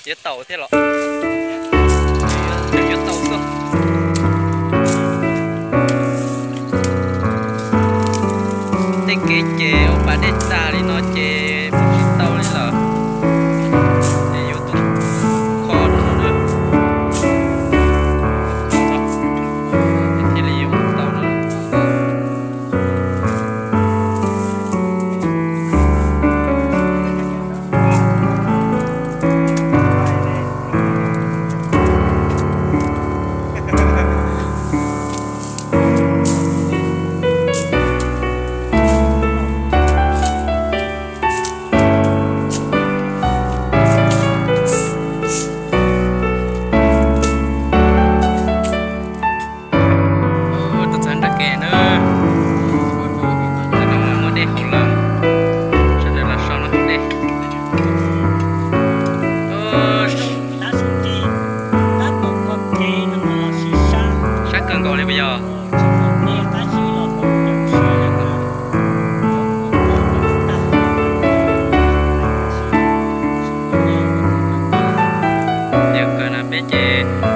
Yuav tau thiab los? Yuav tau xwb. Tej kev ces ua pas dej tag li no ces mus tsis tau li lawm. Ces yuav tus kho no na. Thiaj li yuav mus tau no. Tuaj txog nram kev na, muaj dej haus lawm, sawv daws los so no haus dej. Sab kawg nkaus li puas yog? Yog kawg na peb ces